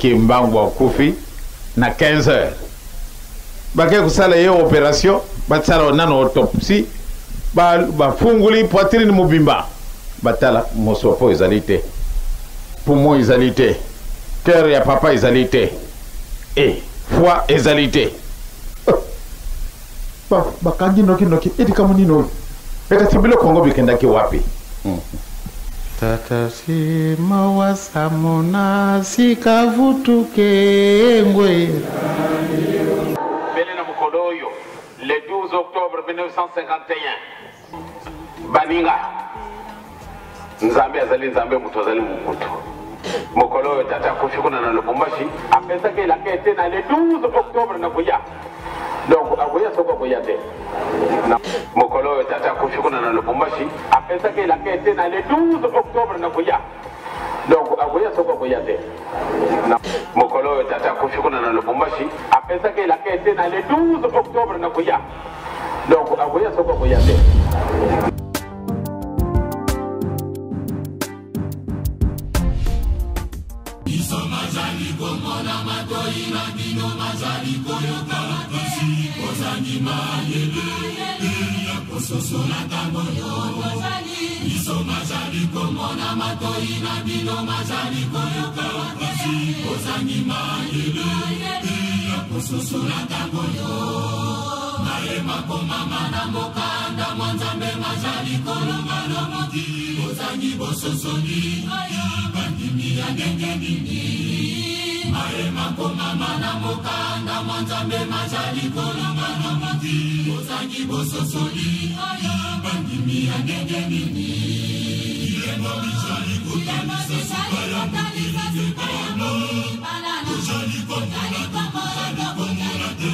Kimbangu akufi na 15 heures, bake kosala ye operation, basala nano autopsie, bafunguli poitrine mobimba, batala mosopo ezali te, poumon ezali te, cœur ya papa ezali te, e foie ezali te. Bakangi noki noki, elikambo nini oyo? Ekasi biloko yango bikendaki wapi? Tata sima wasamona sika vutuke ngwe. Bele na mokolo oyo le 12 octobre 1951, baninga, Nzambe azali Nzambe, moto azali moto. Mokolo oyo tata akufi kuna na Lubumbashi, apesaki elaka ete na le 12 octobre nakoya. Donc akoya soko akoya te. Na mokolo oyo tata akufi kuna na Lubumbashi, apesaki elaka ete na le 12 octobre nakoya. Donc akoya soko akoya te. Na mokolo oyo tata akufi kuna na Lubumbashi, apesaki elaka ete na le 12 octobre nakoya. Donc akoya soko akoya te. Biso mazali komona matoi na bino mazali koyoka kasi kozangi mayele ya kososola ntango yo. Biso mazali komona matoi na bino mazali koyoka kasi kozangi mayele ya kososola ntango yo. Maye makomama na mokanda mwa Nzambe mazali kolonga na mokili ozangi bososoli bandimi ya ndenge nini. Maye makomama na mokanda mwa Nzambe mazali kolonga na mokili ozangi bososoli bandimi ya ndenge nini. Bilembo bizali kotalisa suka ya mokili te bana, tozali komona te, tozali komona te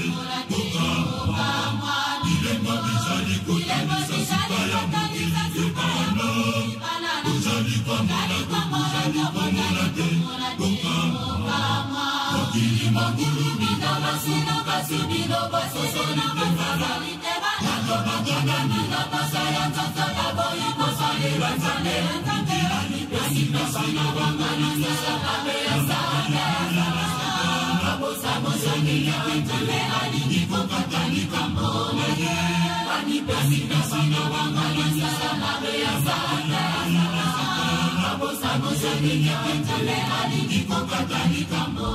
kokamwa. Bilembo bizali kotalisa suka ya mokili te bana, tozali komona te, tozali komona te kokamwa. Mokili mongulumi na masumu kasi bino bososoli te bato bakangami na posa ya nzoto baboyi kosalela Nzambe. Bamipesi na bangani nzala mabe ya Satana. Babosa bosani Nzambe alingi kokata likambo na ye. Bamipesi na bangani nzala mabe ya Satana. Babosa bosani Nzambe alingi kokata likambo.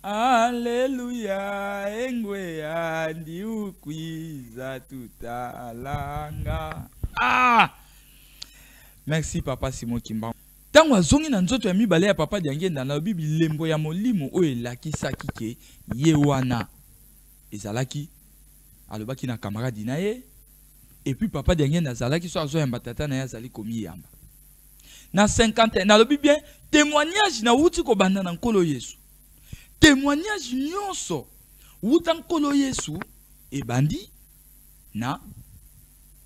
Alléluia, engwe ndiukwiza tutalanga. Ah! Merci papa Simon Kimbangu. Tango azongi na nzoto ya mibale ya papa Diangienda na lobi bilembo ya molimo oyo elakisaki ke ye wana ezalaki, alobaki na camarade na ye, et puis papa Diangienda azalaki so azoyamba tata na ye azali komiyamba. Na 51, nalobi bien, témoignage na wuti kobanda na Nkolo Yesu. Témoignage nyonso wuta Nkolo Yesu ebandi na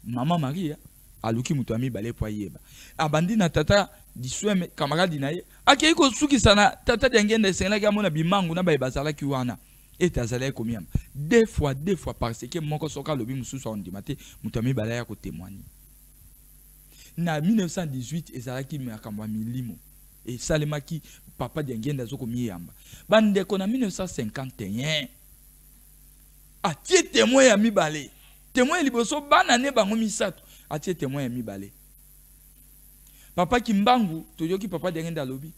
Mama Maria aluki moto ya mibale po ayeba. Abandi na tata Disweme camarade na ye, akei kosukisa na tata Diangienda, esengelaki amona bimangu na baye bazalaki wana ete azalaki komiyamba. Deux fois, deux fois, parce que moko soki alobi mosusu akondima te, moto ya mibale aya kotémoigner. Na 1918 ezalaki makambo ya milimo esalemaki, papa Diangienda azokomiyamba. Bandeko na 1951 atie témoin ya mibale, témoin ya liboso bana ne bango misato, atie témoin ya mibale. Papa Kimbangu, toyoki papa Diangienda alobi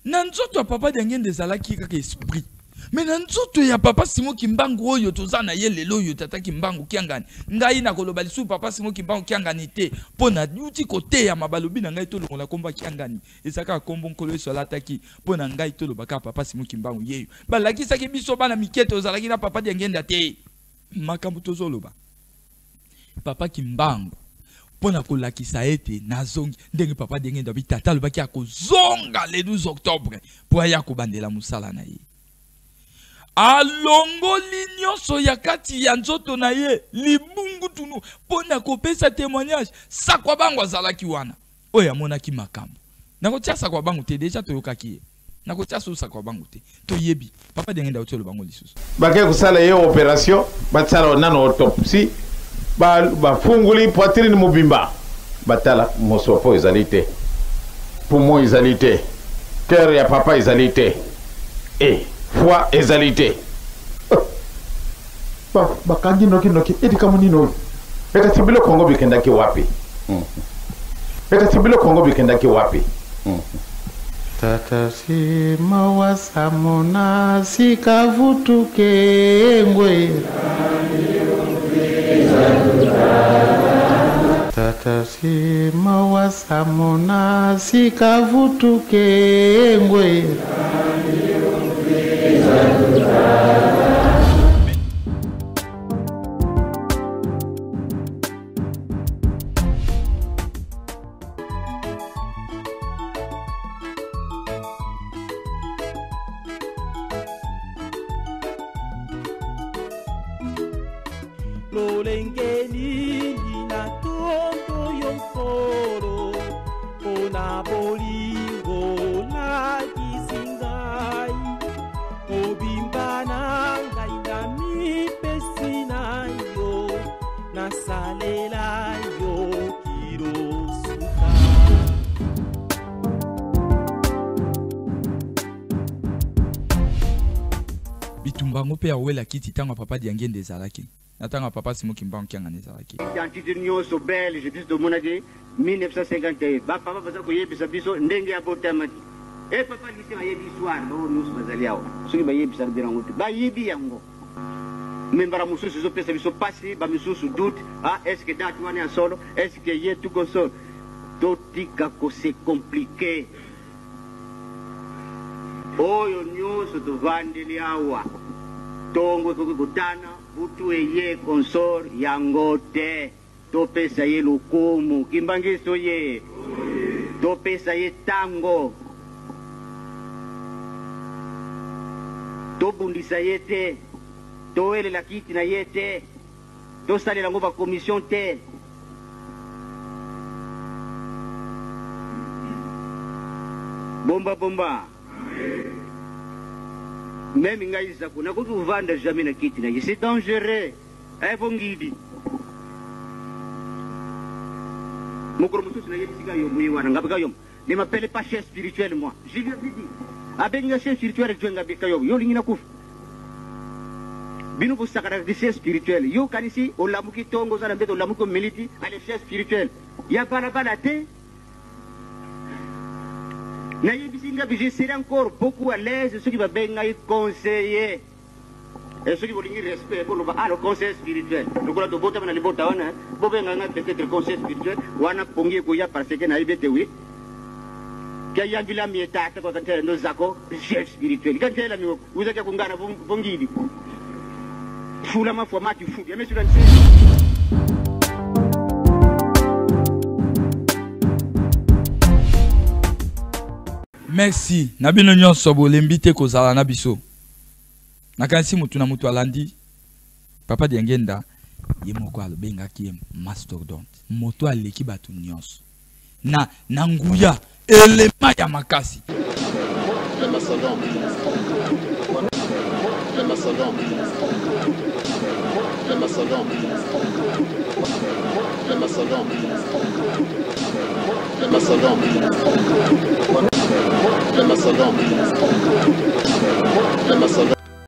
na nzoto ya papa Diangienda ezalaki kaka esprit, mais na nzoto ya papa Simon Kimbangu oyo toza na ye lelo oyo, tata Kimbangu Kiangani, ngai nakoloba lisusu papa Simon Kimbangu Kiangani te, mpo na uti koteyama balobi na ngai tolongola kombo ya Kiangani, eza kaka kombo Nkolo Yesu alataki, mpo na ngai toloba kaka papa Simon Kimbangu yeyo. Balakisaki biso bana mike tozalaki na papa Diangienda te. Makambo tozoloba papa Kimbangu mpo na kolakisa ete nazongi, ndenge papa Diangienda alobi, tata alobaki akozonga le 12 octobre mpo aya kobandela mosala na ye. Alongoli nyonso ya kati ya nzoto na ye libungutunu mpo na kopesa témoignage. Sakwa bango azalaki wana oyo amonaki makambo. Nakotia sakwa bango te, deja toyokaki ye. Nakotia so sakwa bango te, toyebi papa Diangienda auti oloba ngo lisusu. Bake kosala ye opération, basala nano autopsie, Bafungoli poitrine mobimba, batala mosopo ezali te, poumon ezali te, cœur ya papa ezali te, e foie ezali te. Bakangi noki noki, elikambo nini oyo? Ekasi biloko yango bikendaki wapi? Ekasi biloko yango bikendaki wapi? Tata sima wasamona sikavutuke ngwe. Tata sima wasamona sikavutuke ngwe. Lolenge nini na tondo yo nkolo mpona bolingo olakisi ngai, mobimba na ngai na mipesi na yo, nasalela yo kilo suka. Bitumba yango mpe awela kiti ntango ya papa Diangenda ezalaki na ntango ya papa Simon Kimbangu Kiangani ezalaki. Identité nyonso belge biso tomonaki 1951, bapapa baza koyebisa biso ndenge abotamaki. E papa Lucien ayebi histoire, bango nyonso bazali awa, soki bayebisaka bino yango te, bayebi yango. Me mbala mosusu ezopesa biso pasi, bamisusu doute, ah, est ce que date wana ya solo, est ce que ye tuko solo. Totika kose compliquer. Oyo nyonso tovandeli awa, tongo ekoki kotana, butu eye consort yango te. Topesa ye lokumu. Kimbanguiste oye! Topesa ye tango. Tobundisa ye te. Towelela kiti na ye te. Tosalela yango ba commission te. Bomba bomba. Meme ngai Zako nakoki kovanda jamais na kiti na ye. C'est dangereux. Eh bongidi. Mokolo mosusu nayebisi Kayombo ye wana ngabi Kayombo ne m'appelle pas chef spirituel moi. Je lui avais dit abengi nga chef spirituel jwe ngabi Kayombo yo olingi nakufa. Bino bosakanaka ki chef spirituel yo okanisi olamuki tongo oza na mbeto olamuki omeli ti ale chef spirituel ya balabala te. Nayebisi ngabi je serai encore beaucoup à l'aise soki babengi ngai conseiller. Et soki bolingi respect boloba ah le conseil spirituel lokola tobotama na libota wana bobenga ngai peut-être conseil spirituel wana pongi ekoya parce que nayebi ete wi kayambila mi etata kwa kantela ndo zako chef spirituel kantela mi uzaki kungana vongili fula mafua mati fu ya mesura nse. Merci na bino nyonso bolembi te kozala na biso. Nakanisi mutu na mutu alandi papa Diangenda ye moko alobengaki ye mastodonte, moto aleki bato nyonso na, na nguya elema ya makasi. Le mastodonte. Le mastodonte. Le mastodonte. Le mastodonte. Le mastodonte. Le mastodonte. Le mastodonte.